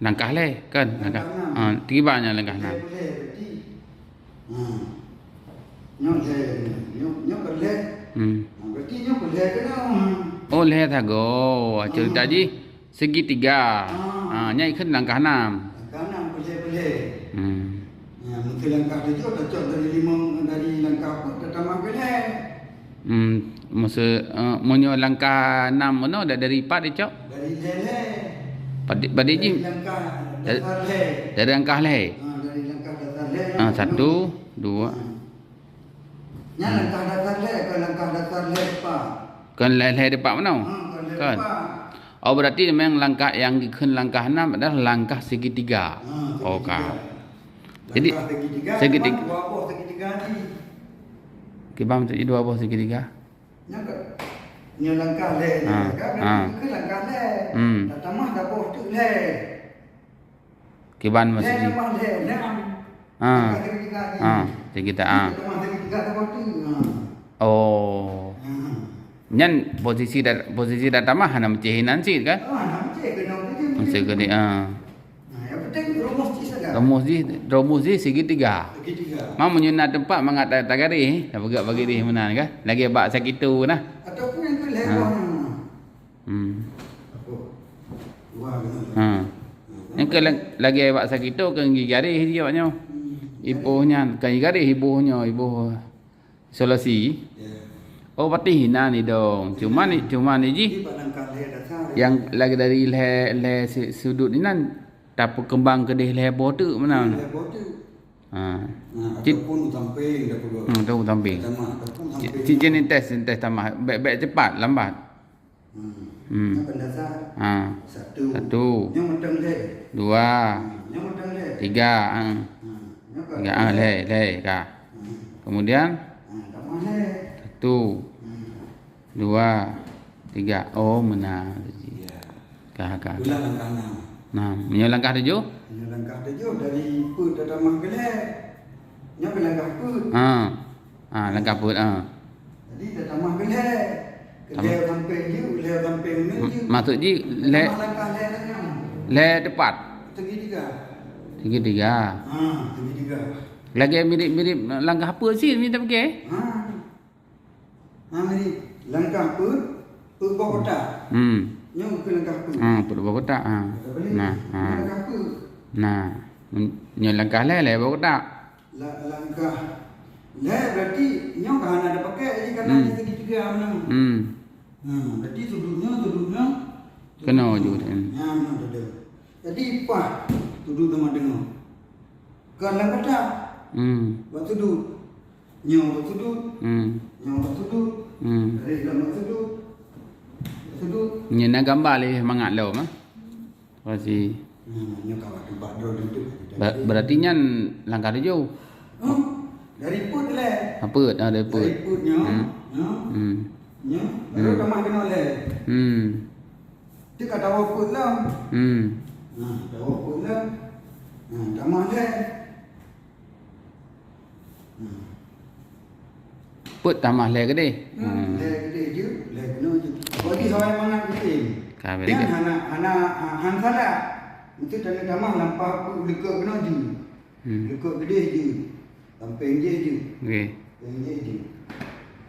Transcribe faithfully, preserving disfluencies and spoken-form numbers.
Langkah lhèe kan? Langkah. Langkah enam. Ha, tiba nyan langkah enam. Lhèe, lhèe, berarti. Ha. Nyoe lhèe, nyoe, nyoe kan lhèe. Hmm. Ha, berarti nyoe kan lhèe keunoe. Oh, lhèe sagoe. Cerita jih segitiga. Ha. Ha, nyan ikheun langkah enam. Langkah enam, lhèe, lhèe. Hmm. Ya, mungkin langkah tujuh tacok dari lima, dari langkah empat tatamah keu lhèe. Hmm, maksud, eh, meunyoe langkah enam meunoe da-, dari pat icok? Dari lhèe-lhèe. Pada, pada jih, dari langkah da-, dasar lhèe. Dari langkah lhèe. Ha, dari langkah dasar lhèe. Ha, satu, dua. Ha. Nyan langkah dasar lhèe, kon langkah dasar lhèe pat. Kon lhèe-lhèe pat meunoe? Ha, kon lhèe pat. Oh, berarti memang langkah nyang dikheun langkah enam adalah langkah segitiga. Ha, segitiga. Oh, ka. Jadi, langkah segitiga, segiti- memang dua boh segitiga tadi. Kiban maksud jih dua boh segitiga? Nyan ka, nyoe langkah lhèe, ha, kan? Ha. Itu kan langkah lhèe. Hmm. Tatamah dua boh teuk lhèe. Kiban maksud jih? Lhèe tambah lhèe, enam. Ha. Langkah segitiga tadi. Ha, segitiga, ha. Tatamah segitiga dua boh teuk. Ha. Oh. Ha. Nyan posisi da-, posisi tatamah hana meucéh inan cit kan? Ah, hana meucéh, keunoe tu je. Meucéh keunoe, ah. Nah, yang penting rumus cit saja. Rumus jih, rumus jih segitiga. Segitiga. Ma meunyoe na teumpat mangat ta-, tagareh, tapeugah bak garéh meunan kan? Lagèe bak sakitu nah. Ataupun yang tu lewat. Ha. Hmm. Apa? Dua gitu. Ha. Nyang keu la-, lagèe bak sakitu keu gigaréh jih awak nyoe. Hmm. Iboh nyan, kan gigaréh iboh nyoe, iboh. Solusi. Ya. Oh, berarti hina ni dong. Cuma ni, cuma ni jih. Jadi, bak langkah lhèe dasar, ya. Nyang lagèe dari lhèe, lhèe si-, sudut inan, tapeukeumbang keudéh lhèe boh teuk meunan. Lhèe boh teuk. Ha. Nah, cit-, ataupun u samping, dah peugah. Hmm, ataupun u samping. Tamah, ataupun u samping. Cit-, cit jeunèh tes, tes tamah. Bèk, bèk cepat, lambat. Hmm. Hmm. Nyoe kan dasar. Ha. Satu. Satu. Nyoe mantong lhèe. Dua. Hmm. Nyoe mantong lhèe. Tiga, ha. Hmm. Nyoe kan tiga, ha, lhèe, lhèe, ka. Hmm. Kemudian? Ha, tamah lhèe. Satu. Hmm. Dua. Tiga. Oh, meunan. Ya. Ka, ka, ka. Itulah langkah enam. Nah, meunyoe langkah tujoh? Meunyoe langkah tujoh dari peuet tatamah keu lhèe. Nyoe keu langkah peuet. Ha. Ha, langkah peuet, ha. Jadi, tatamah keu lhèe. Keu lhèe sampéng jih, lhèe sampéng nyoe jih. Maksud jih, lhèe, tatamah langkah lhèe nyan. Lhèe tepat. Segitiga. Segitiga. Ha, segitiga. Lagèe mirip-mirip langkah peuet cit, mita pike? Ha. Ha, mirip. Langkah peuet, peuet boh kotak. Hmm. Nyoe keu langkah peuet. Ha, peuet boh kotak, ha. Nah, ha. Langkah peuet. Nah, nyoe langkah lhèe, lhèe boh kotak. La-, langkah lhèe berarti nyoe ka hana tapakai, jadi ka na, hmm, di segitiga meunan. Hmm. Ha, berarti sudut nyoe, sudut nyoe, sudut nyoe. Keunoe ju, hmm. Nyan nyoe tadi. Jadi paih sudut teuma deungoe. Kon lam kotak. Hmm. Bak sudut. Nyoe bak sudut. Hmm. Nyoe bak sudut. Hmm. Dari lam bak sudut. Bak sudut. Nyoe na gamba lé mangat lom, ah. Pasti. Hmm, nyoe ka bak teumpat droe duek. Ba-, berarti nyan langkah tujoh. Huh? Dari peuet lé. Ah, peuet, ah, dari peuet. Dari peuet nyoe. Hmm. Nyoe. Hmm. Nyoe. Baru, hmm, tamah keunoe lé. Hmm. Tu ka tawoe peuet lom. Hmm. Nah, tawoe peuet lom. Nah, tamah lé. Nah. Peuet tamah lhèe keudéh. Hmm, hmm. Lhèe keudéh jeuet, lhèe keunoe jeuet. Bagi hawai mangat mungkin. Ka, very good. Nyan hana, hana, ha-, han salah. Meusti tamah lam paha peuet leukot keunoe jeuet. Hmm. Leukot keudéh jeuet. Sampéng jih jeuet. Okey. Sampéng jih jeuet.